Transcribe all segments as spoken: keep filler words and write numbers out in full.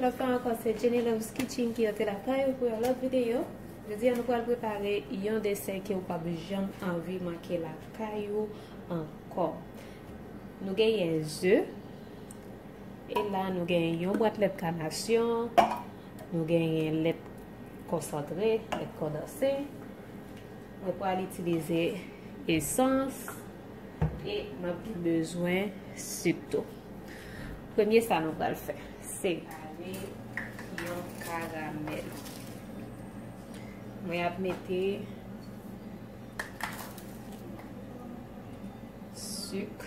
Lòt fwa ankò, se Jenny Loves Kitchen ki antre lakay ou pou yon lòt videyo. Jodi a, nou pral prepare yon desè ke ou p ap janm anvi manke lakay ou ankò. Nou genyen ze, e la nou genyen yon bwat lèt kanasyon, nou genyen lèt konsantre, lèt kondanse. Mwen pral itilize esans e m ap gen bezwen sik tou. Premye sa nou pral fè, se prepare yon karamèl. Mwen ap mete sik.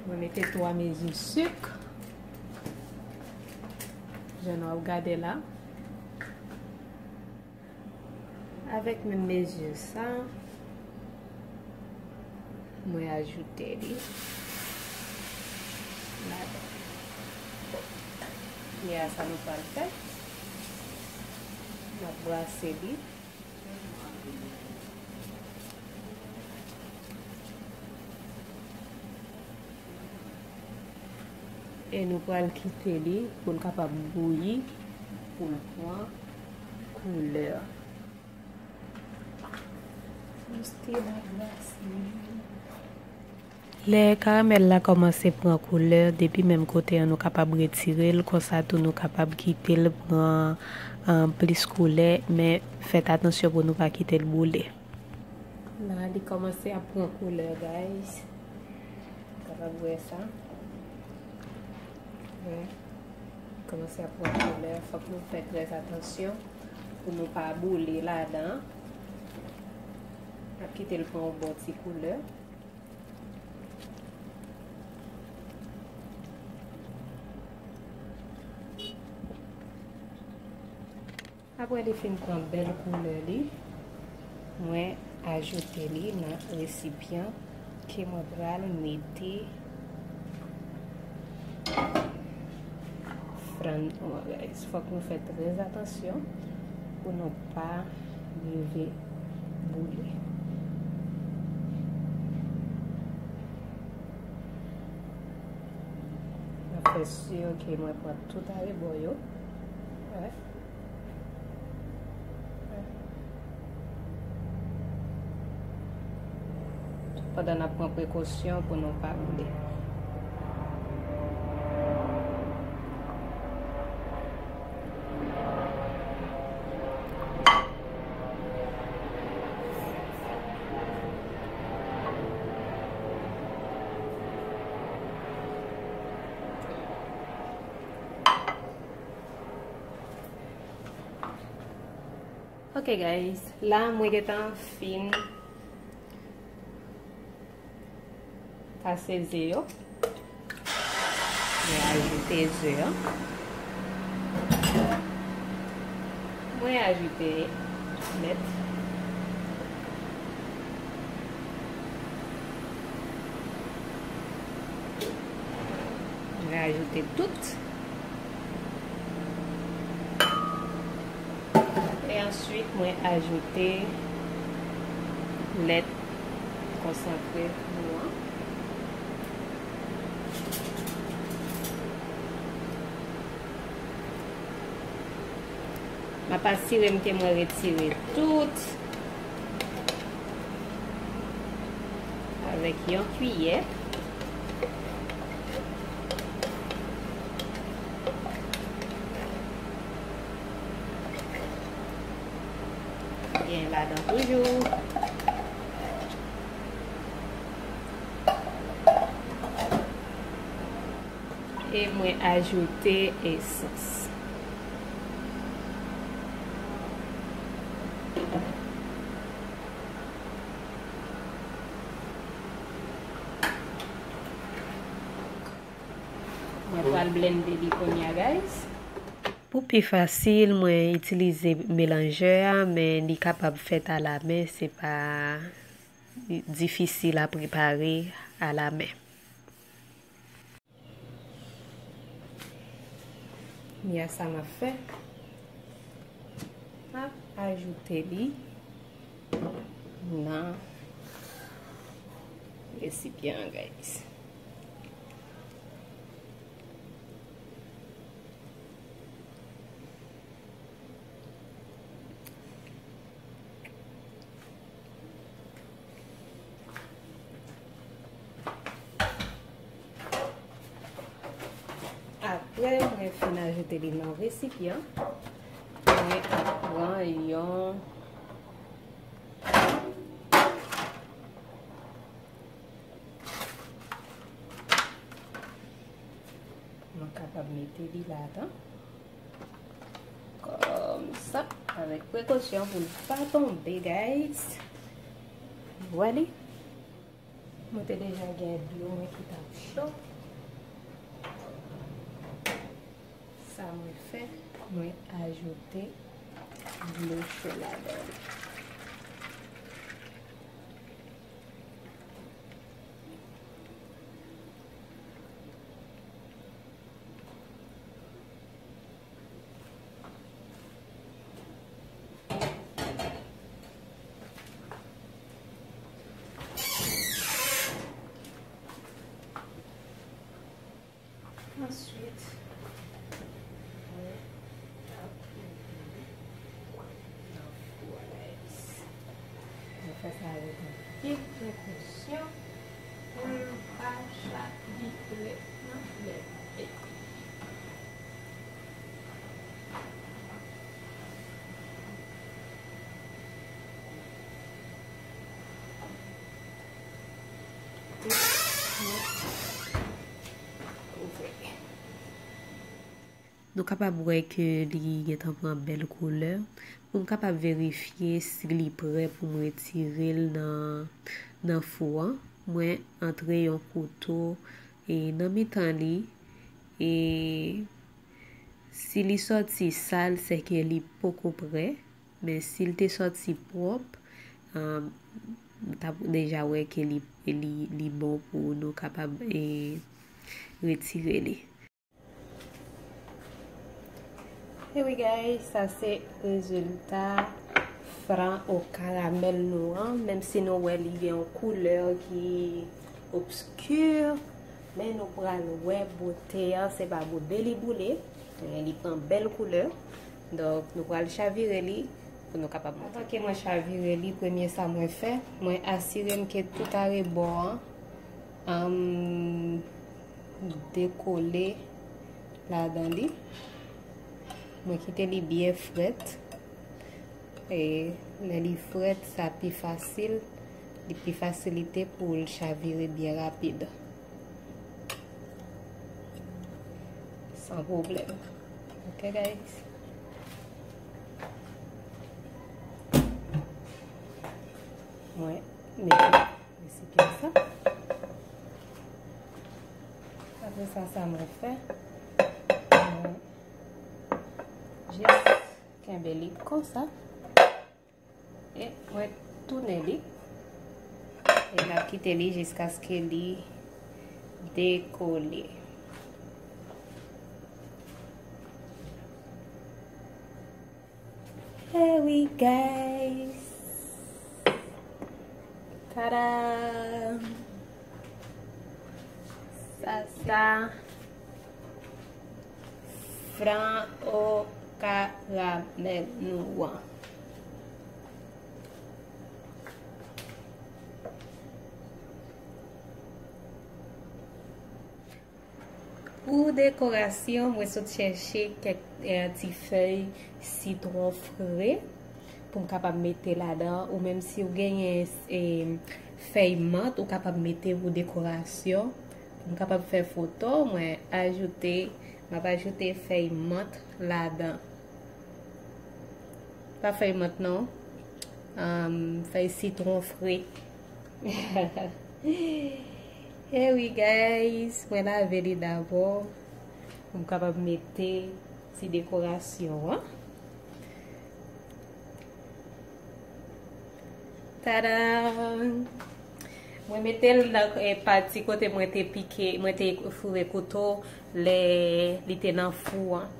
Mwen mete twa mezi sik. Jan w ap gade la. Avèk menm mezi sa, mwen ajoute li ladan. Kounye a, sa nou pral fè, n ap brase li. E nou pral kite li pou l kapab bouyi, pou l pran koulè. Lè karamèl la kòmanse pran koulè, depi menm kote an, nou kapab retire l, konsa tou nou kapab kite l pran, ah, plis koulè, men fèt atansyon pou nou pa kite l boule. La, li kòmanse ap pran koulè, guys. Ou kapab wè sa. Wè. Li kòmanse ap pran koulè. Fòk nou fè trè atansyon pou nou pa boule ladan. N ap kite l pran yon bon ti koulè. Apre li fin pran bèl koulè li, mwen ajoute li nan resipyan ke mwen pral mete flann nou an, guys. Fòk nou fè trè atansyon pou nou pa rive boule. Mwen fè si ke mwen pran tout arebò yo. Wè. Pandan n ap pran prekosyon pou nou pa boule. Ok, guys, la mwen gentan fin kase ze yo. Mwen ajoute ze an. Mwen ajoute lèt. Mwen ajoute tout. E answit, mwen ajoute lèt konsantre nou an. M ap asire m ke mwen retire tout avèk yon kiyè. Gen ladan toujou. E mwen ajoute esans. Mwen pral blende li kounye a, guys. Pou pi fasil, mwen itilize melanjè a, men li kapab fèt alamen, se pa difisil a prepare alamen. Kounye a sa m ap fè, m ap ajoute li nan Resipyan an, guys. Apre mwen fin ajoute li nan resipyan, mwen ap pran yon Mwen kapab mete li ladan. Kòmsa, avèk prekosyon pou l pa tonbe, guys. Vwala. Mwen te deja gen dlo mwen ki t ap cho. Sa mwen fè, mwen ajoute dlo cho ladan li. Answit, mwen ap kouvri nan fou a, guys. Mwen fè sa avèk anpil prekosyon pou l pa chavire nan lè. Nou kapab wè ke li gentan pran bèl koulè. Pou m kapab verifye si li prè pou m retire l nan, nan fou an, mwen antre yon kouto, e, nan mitan li. E si li sòti sal, sèke li poko prè. Men si l te sòti pwòp, um, m t ap deja wè ke li, li, li bon pou nou kapab, e, retire li. Anyway, guys, sa se rezilta fran o karamèl nou an. Menm si nou wè li gen yon koulè ki obski, men nou pral wè bote an, se pa boule li boule, men li pran bèl koulè. Donk, nou pral chavire li pou nou kapab montre. Anvan ke mwen chavire li, premye sa mwen fè, mwen asire m ke tout arebò an, um, dekole ladan li. Mwen kite li byen frèt. E lè li frèt, sa pi fasil, li pi fasilite pou l chavire byen rapid. San pwoblèm. Ok, guys? Mwen mete resipyan sa. Apre sa, sa mwen fè, mwen jis kenbe li konsa. E mwen tounen li. E m ap kite li jiskaske li dekole. Hey, we guys. Tada! Sa, sa. Fran o karamèl nou an. Pou dekorasyon, mwen sot chèche kèk, eh, ti fèy sitwon fre pou m kapab mete ladan, ou menm si w genyen, eh, fèy mant, ou kapab mete pou dekorasyon. Pou m kapab fè foto, mwen ajoute, m ap ajoute fèy mant ladan. Pa fèy mant non. Ahn, fèy sitwon fre. Here we guys, mwen lave li dabò pou m kapab mete ti dekorasyon an. Tada! Mwen mete l nan, eh, pati kote mwen te pike, mwen te foure kouto lè li te nan fou an.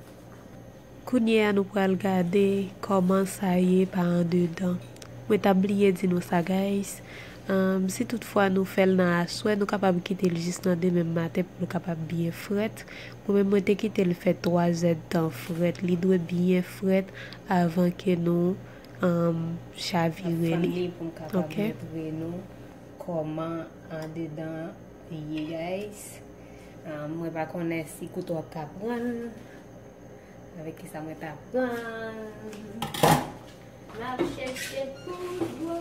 Kounye a nou pral gade kòman sa ye pa andedan. Mwen t ap bliye di nou sa, guys. Um, si toutfwa nou fè l nan aswè, nou kapab kite l jis nan demen maten pou l kapab byen frèt. Mwen menm, mwen te kite l fè twa zèdtan frèt. Li dwe byen frèt avan ke nou, um, chavire li. Pou m kapab montre nou kòman andedan li ye, guys. Um, mwen pa konnen si kouto ap ka pran l. Avèk kisa mwen ta pran? M ap chèche poudwa.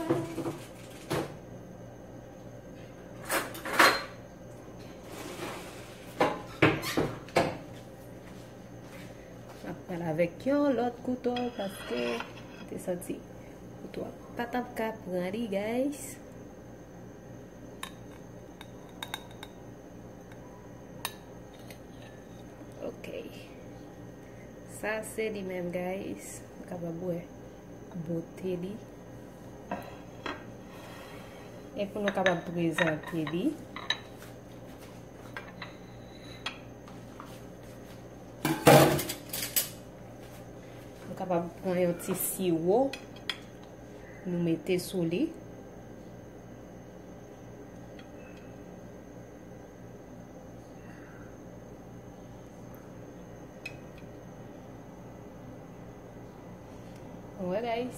M ap pran l avèk yon lòt kouto paske m te santi kouto a pa t ap ka pran li, guys. Ok. Sa se li menm, guys. Nou kapab wè bote li. E pou nou kapab prezante li, nou kapab pran yon ti siwo, nou mete sou li. Wè, guys.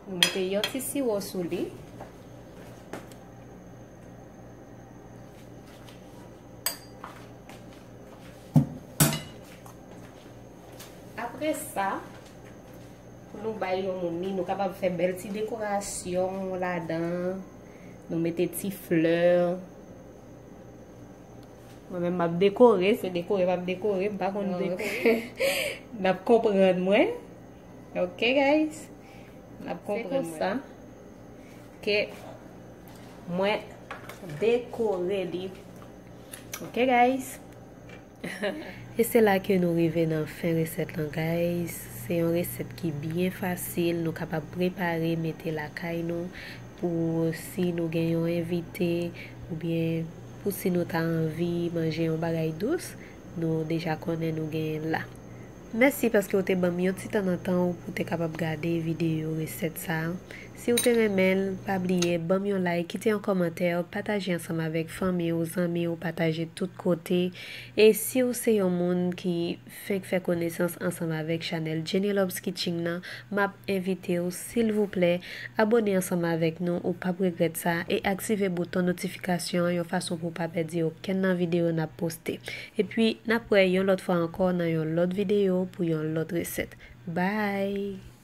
Nou mete yon ti siwo sou li. Apre sa, pou nou bay yon moun li, nou kapab fè bèl ti dekorasyon ladan. Nou mete ti flè. Mwen menm, m ap dekore, se dekore m ap dekore, m pa konn dekore. N ap konprann mwen. Ok, guys? N ap konprann mwen. Se konsa ke mwen dekore li. Ok, guys? E se la ke nou rive nan fen resèt lan, guys. Se yon resèt ki byen fasil, nou kapab prepare, mete lakay nou pou si nou gen yon envite oubyen pou si nou ta anvi manje yon bagay dous, nou deja konnen nou genyen l la. Mèsi paske w te ban m yon ti tan nan tan w pou w te kapab gade videyo resèt sa a. Si w te renmen l, pa bliye ban m yon like, kite yon kòmantè, pataje ansanm avèk fanmi w, zanmi w, pataje tout kote. E si w se yon moun ki fenk fè konesans ansanm avèk chanèl Jenny Loves Kitchen nan, m ap envite w, silvouplè, abòne ansanm avèk nou, ou p ap regrèt sa, e aktive bouton notifikasyon an yon fason pou w pa pèdi okenn nan videyo n ap poste. Epi, n ap wè yon lòt fwa ankò nan yon lòt videyo pou yon lòt resèt. Bye!